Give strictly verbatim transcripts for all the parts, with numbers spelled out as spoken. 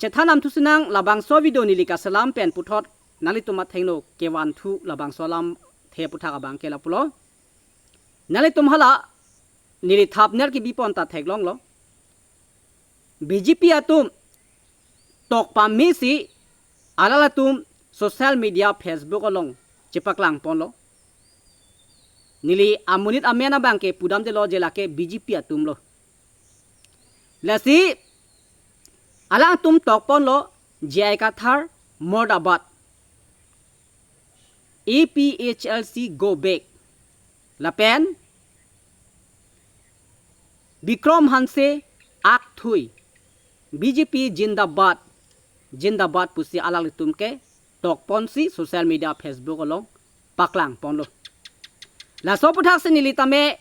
Chethan amthu sinang, labangso video neli kaselam pen puthot nanglitum athengno kevanthu labangso alamthe aputhak abangke lapulo. Nanglitum hala neli thumbnail kebipon ta theklonglo. B J P atum tok pamesi alanglitum social media Facebook along chepaklangponlo. Neli amonit amen abangke pudamdelo je lake B J P atumlo. Lasi alangtum tokponlo J I Kathar murdabad, A P H L C go back, lapen Bikram Hanse akthui, B J P jindabad, jindabad pusi alanglitum ke tokponsi social media Facebook along paklangponlo. Laso aputhaksi neli tame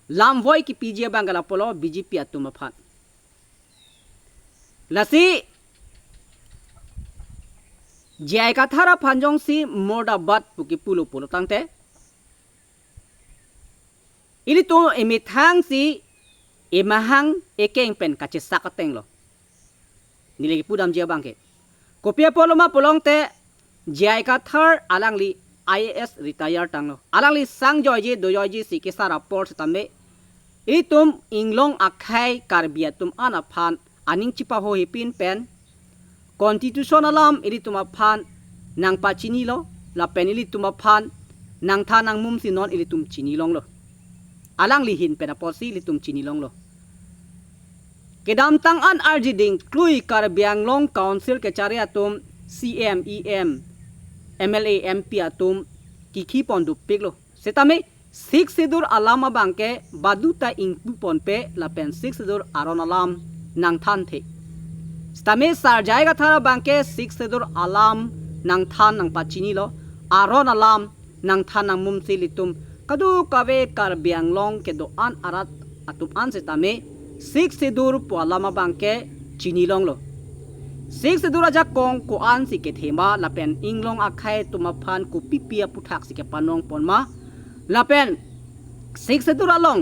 lamvoi kepiji abangke lapulo B J P atum aphan. Lasi J I Kathar aphan jongsi murdabad pu kepulo pulo tangte, ilitum emethangsi emahang ekeng pen kachesak atenglo. Neli kepudamji abangke. Kopi apotlo ma pulote J I Kathar alangli I A S retire tanglo. Alangli sangjoiji dojoiji si kesar apor setame, ilitum inglong akhei Karbi atum an aphan aning chepahohipin pen Constitution alam ilitum aphan nangpachinilo, lapen ilitum aphan nangthan nangmumsi non ilitum chinilonglo. Alangli ahin pen apotsi ilitum chinilonglo. Kedamtang an arjiding klui Karbi Anglong Council kechari atum C M, E M, M L A, M P atum kikhipon dopiklo. Setame Sixth Schedule alam abangke baduta ingpuponpe lapen Sixth Schedule aron alam nangthanthe. Setame Sar J I Kathar abangke Sixth Schedule alam nangthan nangpachinilo, aron alam nangthan nangmumsi ilitum kadokave Karbi Anglong kedo-an arat atum an setame Sixth Schedule pu alam abangke chinilonglo. Sixth Schedule ajakong ko-ansi kethema lapen inglong akhei atum aphan kopipi aputhaksi kepanongponma, lapen Sixth Schedule along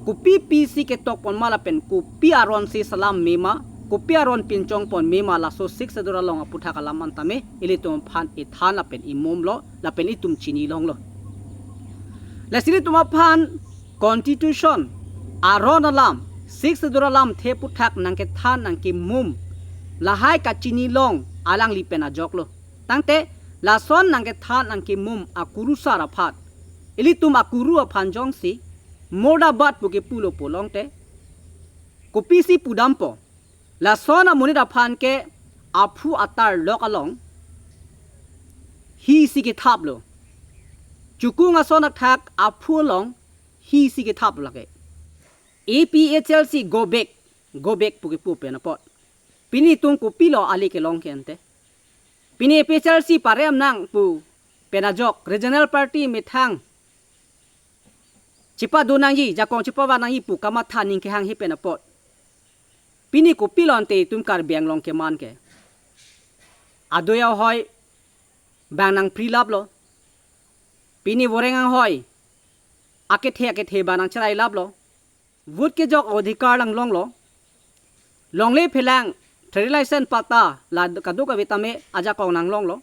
kopipisi ketokponma lapen kopi aronsi salam mema, kopi aron pinchongpon mema, laso Sixth Schedule along aputhak alam an tame ilitum aphan ethan lapen emumlo, lapen itum chinilonglo. Lasi ilitum aphan Constitution aron alam, Sixth Schedule alamthe aputhak nangkethan nangkemum, lahai kachinilong alangli pen ajoklo. Tangte lason nangkethan nangkemum akurusar aphan, ilitum akuru aphan jongsi murdabad pu kepulo pulote, kopisi pudampo? Lason amonit aphan ke aphu atar lok along hisi kethaplo. Chukung ason athak aphu along hisi kethaplo lake. A P H L C go back, go back pu kepu pen apot, pini itum kopilo ale kelong ke ante? Pini A P H L C parem nang pu pen ajok regional party methang chepadun nangji, jakong chepavan nangji pu kamatha aning kehanghe pen apot, pini kopilo ante itum Karbi Anglong keman ke? Adui ahoi bang nangprilaplo. Pini voreng anghoi akethe akethe bang nangcherailaplo. Vote kejok adhikar nanglonglo. Longle phelang trade license patta la kadokave tame ajakong nanglonglo.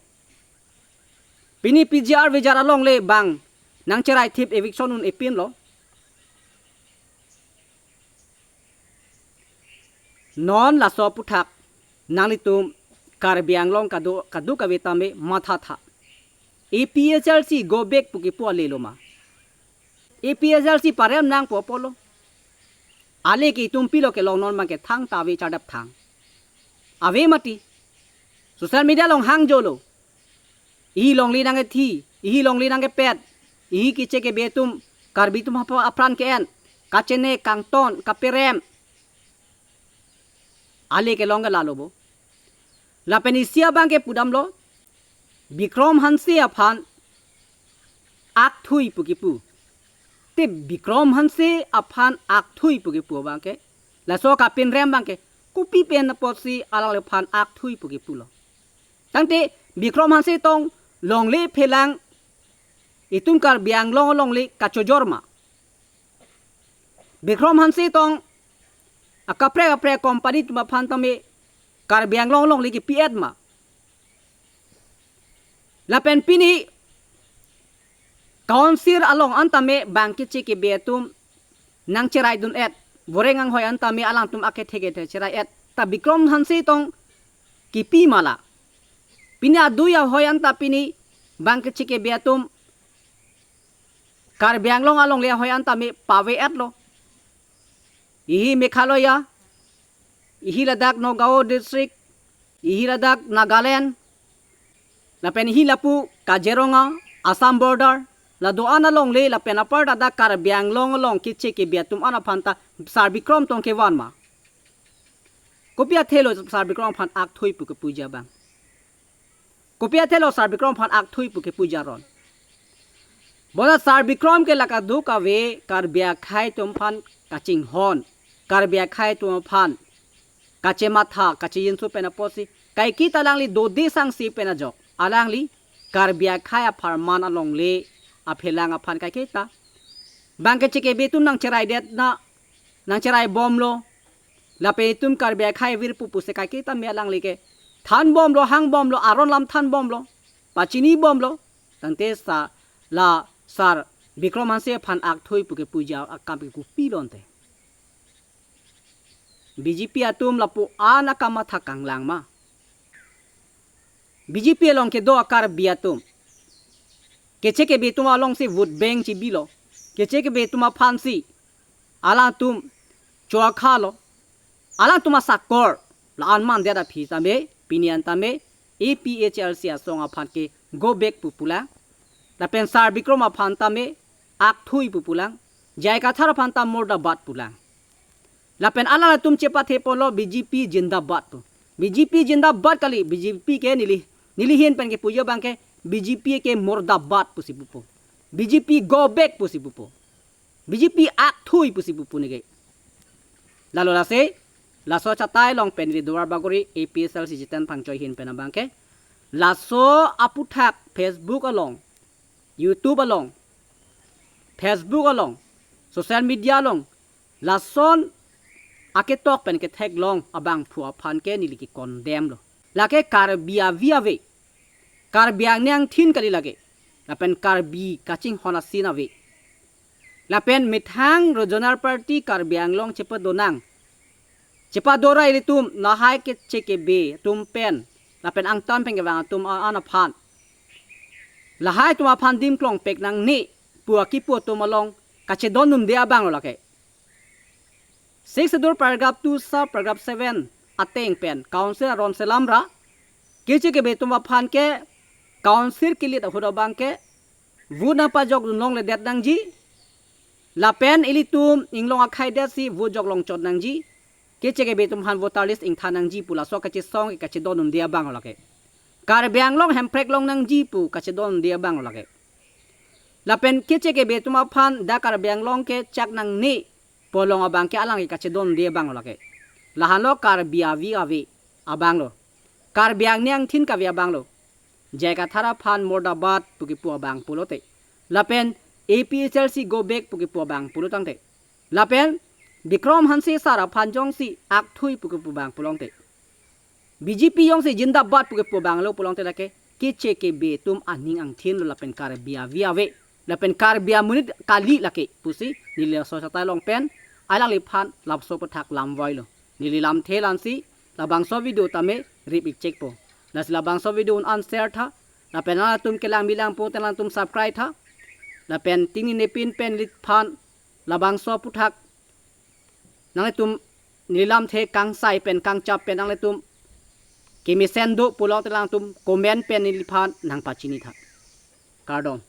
Pini P G R V G R alongle bang nangcheraithip eviction un-epinlo. Non laso aputhak nanglitum Karbi Anglong kado, kadokave tame mathatha. A P H L C go back pu kepu alelo ma? A P H L C parem nang pu apotlo. Ale ke itum pilo kelong non abangke thangta ave, chardap thang. Ave mati. Social media along hangjolo. Ihi longle nangkethi, ihi longle nangkepet, ihi keche kebe atum, Karbi atum hapa apran ke-en, kachene, kangton, kaperem. Ale kelong ke lalo bo. Lapen isi abangke pudamlo, Bikram Hanse aphan akthui pu kepu. Te Bikram Hanse aphan akthui pu kepu abangke, laso kapinrem abangke, kopi pen apotsi alangliphan akthui pu kepulo? Tangte Bikram Hanse tong longle phelang itum Karbi Anglong alongle kachojor ma? Bikram Hanse tong akaprek kaprek company atum aphan tame Karbi Anglong alongle kipi-et ma? Lapen pini Council along an tame bang keche kebe atum nangcheraidun-et, voreng anghoi an tame alangtum akethe kethe cherai-et, ta Bikram Hanse tong kipi ma la? Pini adui ahoi an ta pini bang keche kebe atum Karbi Anglong alongle ahoi an tame pave-etlo. Ihi Meghalaya, ihi ladak Nagaon district, ihi ladak Nagaland, lapen ihi lapu Kaziranga, Assam border, la do-an alongle lapen apar ta dak Karbi Anglong along keche kebe atum an aphan ta Sar Bikram tong kevan ma? Kopi athelo Sar Bikram aphan akthui pu kepuji abang? Kopi athelo Sar Bikram aphan akthui pu kepuji aron? Bonta Sar Bikram ke la kadokave Karbi akhei atum aphan kachinghon, Karbi akhei atum aphan kachematha, kachejinso pen apotsi kaiketa alangli dode sangse pen ajok alangli Karbi akhei apharman alongle aphelang aphan kaiketa bang keche kebe atum nangcheraidet na, nangcherai bomlo, lapen itum Karbi akhei avirpo pusi kaiketa me alangli ke than bomlo, hang bomlo, aron lam than bomlo, pachini bomlo. Tangte sa la Sar Bikram Hanse aphan akthui pu kepuji akam ke kopilo ante? B J P atum lapu-an akam matha kanglang ma? B J P along kedo a-Karbi atum keche kebe atum alongsi vote bank chibilo, keche kebe atum aphansi alangtum chokhalo, alangtum asakor la-an mandet aphi tame pini an tame A P H L C asong aphan ke go back pu pulang, lapen Sar Bikram aphan tame akthui pu pulang, J I Kathar aphan ta murdabad pulang. Lapen alangtum chepathe ponlo B J P jindabad pu. B J P jindabad kali, B J P ke neli, neli ahin pen kepuji abang ke B J P ke murdabad pusi pupo, B J P go back pusi pupo, B J P akthui pusi pupo neke. Lalo lasi, laso achatai along pen neli Duar Bagori A P H L C Jiten Phangcho ahin pen abang ke, laso aputhak Facebook along, YouTube along, Facebook along, social media along, lason aketok pen ketheklong abangphu aphan ke neli ke-condemn lo. Lake Karbi avi ave, Karbi angni angthin kali lake, lapen Karbi kachinghon asin ave. Lapen methang regional party Karbi Anglong chepadonang, chepadora ilitum lahai keche kebe atum pen, lapen angtan pen kevang atum a-, an aphan, lahai atum aphan dim klongpek nangne pu akipu atum along kachedondunde abang lo lake. Sixth Schedule paragraph two sub paragraph seven ateng pen Council aron selam ra, keche kebe atum aphan ke Council kilit ahut abang ke vote nangpajokdun longledet nangji, lapen ilitum inglong akhei detsi vote jok longchot nangji, keche kebe atum aphan voter list ingthan nangji pu laso kachesong ke kachedondunde abang lo lake. Karbi Anglong hemprek long nangji pu kachedondunde abang lo lake. Lapen keche kebe atum aphan dak Karbi Anglong ke chak nangne pu along abang ke alang ke kachedonde abang lo lake. Lahenlo Karbi avi ave abang lo, Karbi angni angthin kave abang lo, J I Kathar aphan murdabad pu kepu abang pulote, lapen A P H L C go back pu kepu abang pulo tangte, lapen Bikram Hanse sar aphan jongsi akthui pu kepu abang pulote, B J P jongsi jindabad pu kepu abang lo pulote lake keche kebe atum aning angthin lo lapen Karbi avi ave, lapen Karbi amonit kali lake pusi neli laso achatai along pen alangliphan laso aputhak lamvoi lo. Neli lamthe la-ansi labangso video tame rip-ik chekpo. Lasi labangso video un-an share tha, lapen alangtum kelang milang po te alangtum subscribe tha, lapen tingnine pin pen neliphan labangso aputhak nanglitum neli lamthe kangsai pen kangchap pen nanglitum kemesen do pulote alangtum comment pen neliphan nangpachini tha. Kardom.